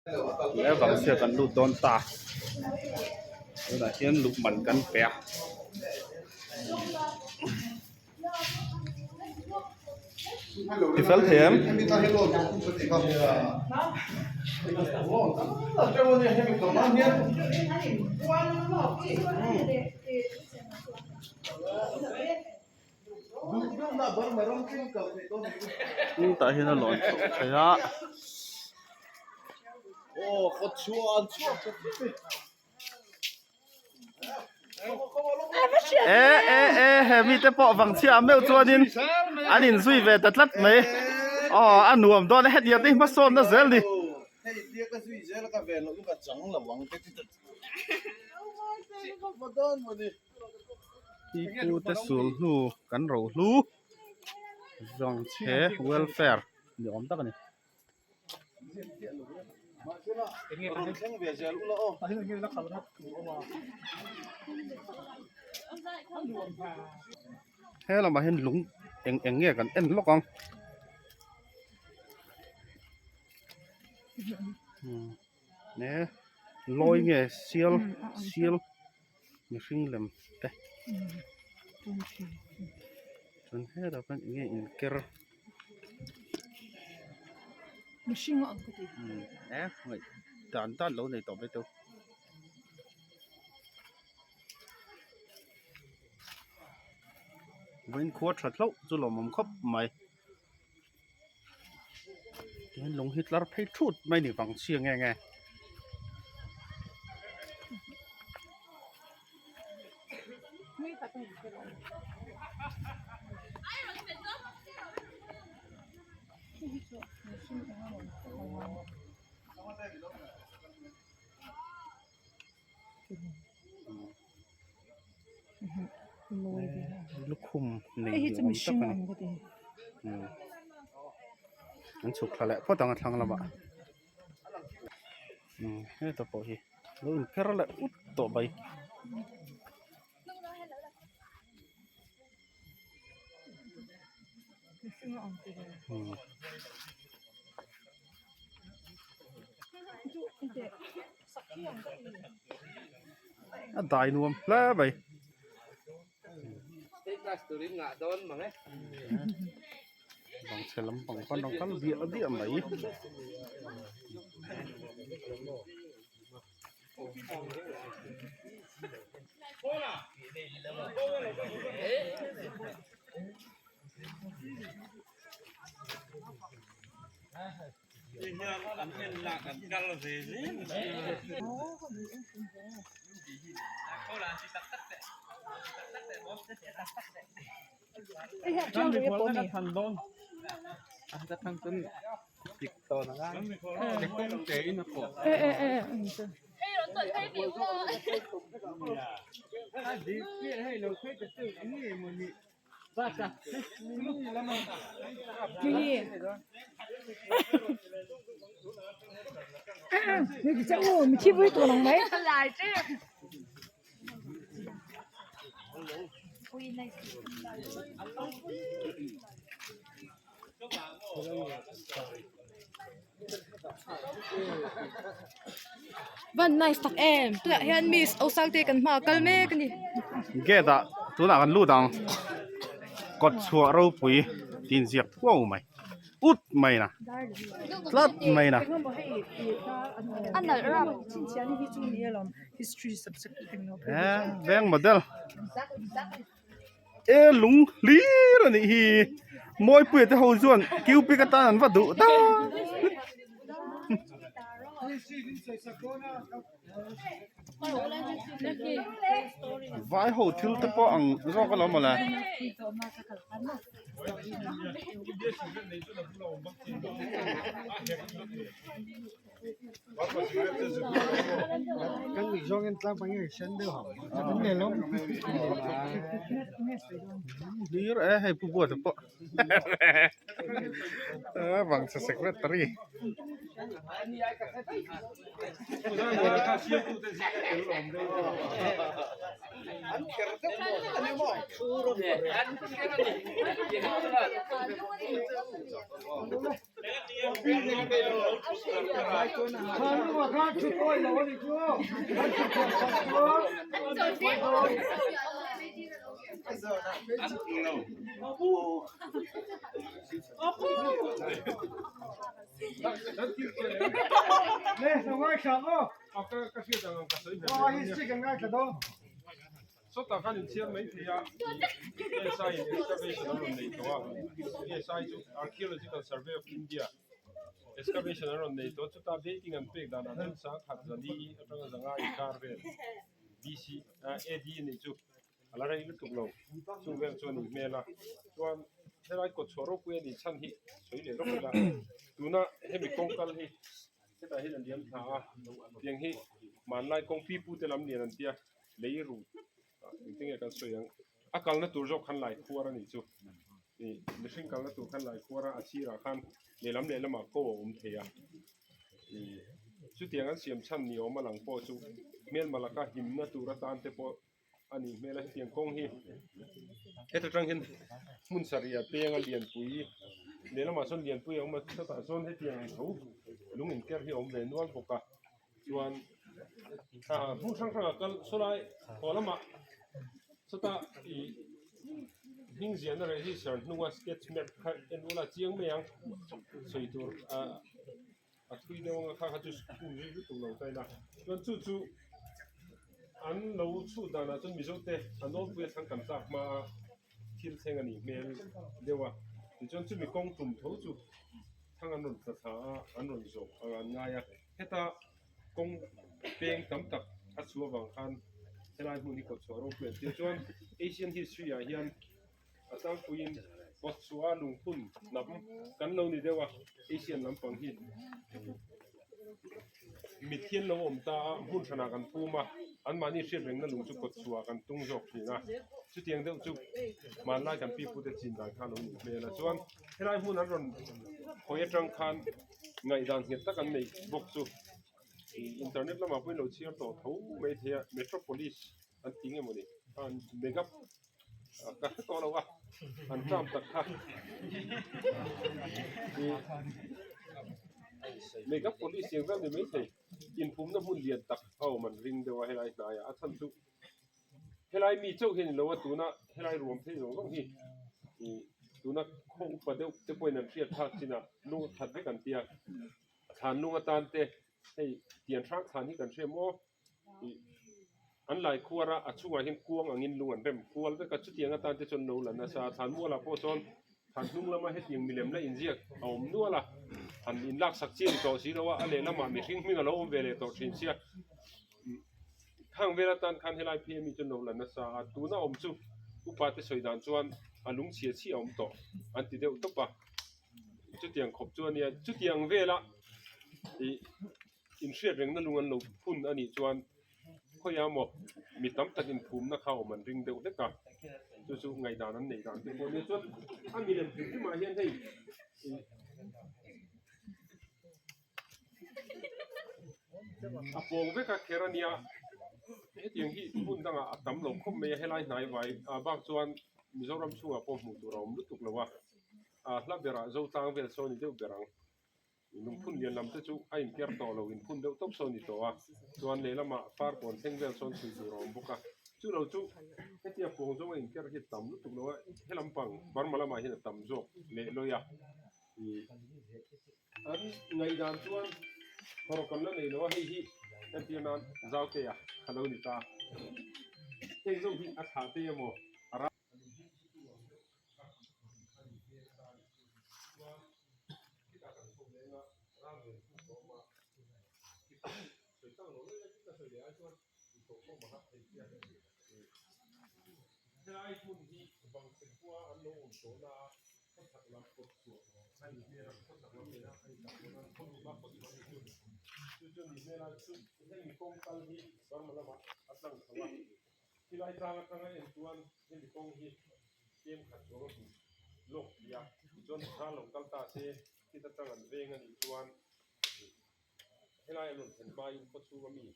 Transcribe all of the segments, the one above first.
He vang chhia kan lut dawn ta tunah hian luh man kan pe a. Ti fel thei em? Tah hian a lawn chhoh theih a. E e e he mite pawh vang chhiah meuh chuanin an inzui ve ta tlat mai aw a nuam dawn a hetiang te hi hmasawnna zel ni. Pipu te sul hnu kan ro hlu zawng chhe welfare ni awm tak a ni. He lamah hian lung eng eng nge kan en lawk ang ne lawi nge sial sial mihring lem te chuan hetah khan eng nge inker. Mihring a ang ka ti. E ngaih dan dan lo nei tawh mai teu. Vawiin khua tha hlauh chu lawmawm khawp mai. Tihian lung hi tlar phei thut mai ni vang chhia nge nge. Lukhum nei ni awm tak a ni an chhuk thla leh phawt ang a thlang lamah heta pawh hi lo inker leh ut tawh mai. A dai nuam hle mai. Vangchhe lampang pawn an kal diah diah mai. Van nice tak em tunah hian miss Osangte kan hmaah kal mek a ni. Gate ah tunah kan lut ang kawt chhuah ropui tih inziak phuau mai ut mai na tlat mai na. Veng model e lung hlir a nih hi Mawipuia te ho chuan cupid atan an va duh ta. Vai ho thil te pawh ang zawk alawm mawle. Hlir e hei pu buata pawh vang chhe secretary. Sawtah khan inchhiar mai thei a, ASI in excavation an rawn nei tawh a, ASI chu Archaeological Survey of India excavation an rawn nei tawh a, chutah dating an pek danah chuan sangkhat zali atanga zanga inkar vel BC AD a nih chu a la rei lutuk lo, chung vel chuan in hmel a, chuan helai kawtchhuah ropui a nih chhan hi sawi leh rawk ila, tuna hemi kawngkal hi hetah hian a liam thla a, tiang hi hmanlai kawng pipu te lam lian an tia. Lei rut ah engtin nge kan sawi ang a kalna tur zawk khan lai khuar a nih chu ih mihring kalna tur khan lai khuar a a sirah khan lehlam lehlamah ko a awm thei a ih chutiang an siam chhan ni awm a lang pawh chu hmelma laka himna tur atan te pawh a nih hmel a hetiang kawng hi heta tang hian hmun sarih ah peng a lianpui lehlamah sawn lianpui a awm a chutah sawn hetiang tho lung inker hi a awm ve nual bawk a. Chuan hmun hrang hrangah kal sawlai haw lamah sawta ih hming ziahna register hnunga sketch map kha en ula chiang mai ang sawi tur ah a thui deuh anga kha kha chu school zui lutuk lo ta ila chuan chu chu an lo chhut danah chuan Mizo te a nawlpui a thlang kan tlak hma a thil thleng a nih hmel deuh a tichuan chumi kawng tum tho chu thlang an rawn tla thla a an rawn zawh ang an ngai a. Heta kawng peng tam tak a chhuah avang khan helai hmun hi kawtchhuah ropui an tia chuan Asian history ah hian a tlangpuiin kawtchhuah a lungphun hnam kan lo ni deuh a Asian lampang hi mitthi an lo awm ta a hmun hranah kan phum a anmahni hriat rengna lung chu kawtchhuah kan tung zawk thin a chutiang deuh chu hmanlai kan pipute chin dan kha a lo nih hmel a chuan helai hmun an rawn hawi atang khan. Ngaihdan nghet tak an neih bawk chu internet lamah pawhin lo chhiar tawh tho mai thei a metropolis an ti nge mawni mega ka hre tawh lo a an term tak kha mega police ang vel ni mai thei inpumna hmun lian tak a awm an ring deuh a helai hnaiah a chhan chu Helai mi chauh hian ilo a tuna helai ruam phei zawng zawng hi ih tuna khaw upa deuh te pawhin an hriat thlak chin a lung a khat vek an tia thlan lung atan te hei tian hrang thlan hi kan hria maw ih an lai khuar a a chungah hian kuang angin lung an rem kual vek a chutiang atan te chuan lo la nasa a thlan mualah pawh chuan thlan hnung lama hetiang milem la inziak a awm nual a han inlak sak chi a ni tawh si lo a a lehlamah mihring hming a lo awm ve leh tawh thin sia. Khang vel atan khan helai phei ami chu lo la nasa a, tuna awm chu upa te sawi dan chuan a lung chhia chhia a awm tawh an ti deuh tawp a, chutiang khawp chu a nia, chutiang vela ih inhriat rengna lung an lo phun a nih chuan khawiah maw mi tam tak inphumna kha awm an ring deuh hlek a, chu chu ngaihdan an neih dan te pawh a nia chuan a milem hrim hrimah hian hei ih. A pawng vek a kher a nia hetiang hi hmun dangah a tam lo khawp mai a helai hnai vai ah bak chuan Mizoram chhungah pawh hmuh tur a awm lutuk lo a ah hla berah Zotlang vel sawn ni deuh ber ang lungphun lian lam te chu a inker tawh lo inphun deuh tawp sawn ni tawh a chuan lehlamah farkawn thleng vel sawn chhui tur a awm bawk a chu lo chu hetia pawng zawnga inker hi a tam lutuk lo a helam pang Burma lamah hian a tam zawk leh lawi a ih. An ngaihdan chuan phawrh kan la nei lo a, hei hi entir nan Zautea a lo ni ta. Heng zawng hi a thlah te emaw a ram. Helai hmun hi Vangchhe khua an lo awm tawh na a, khawchhak lam kawt chhuah a nih hmel a, khawchhak lam nena a indah dawn a, khaw luhna kawt chhuah a nih chu. Chu chu a nih hmel a, chu hemi kawng kal hi Burma lamah a tlang chho a, khilai tlang atanga en chuan hemi kawng hi tlem khat chuang a hmu lawk tih a, tichuan thla lo kal ta se khit atang an veng a nih chuan. Helai an rawn thlen hmain khawchhunga mi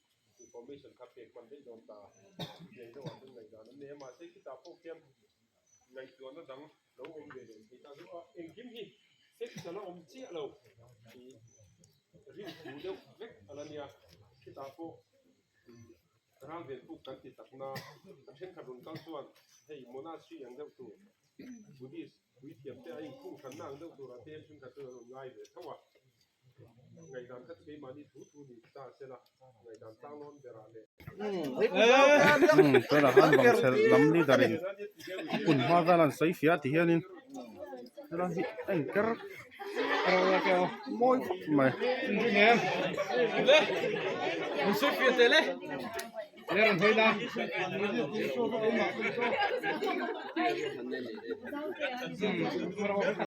information kha pek hman daih dawn ta a, tiang deuhah chuan ngaihdan an nei a, mahse khitah pawh khian ngaihtuahna dang lo awm ve leh thei ta chu a, engkim hi fix a la awm chiah lo tih rinphu deuh vek a la nia, khitah pawh ral ven puk kan ti takna a thenkhat rawn kal chuan hei monastery ang deuh tur Buddhist puithiam te a inkhung hranna ang deuh turah te hian thenkhat chuan an rawn ngai ve tho a. Ngaihdan kha chu keimahni thu thu ni ta se la, ngaihdan tlanglawn berah leh. Tunah khan Vangchhel lam leader in a kun hma vel an sawi fiah ti hianin helai hi a inker mawi khawp mai.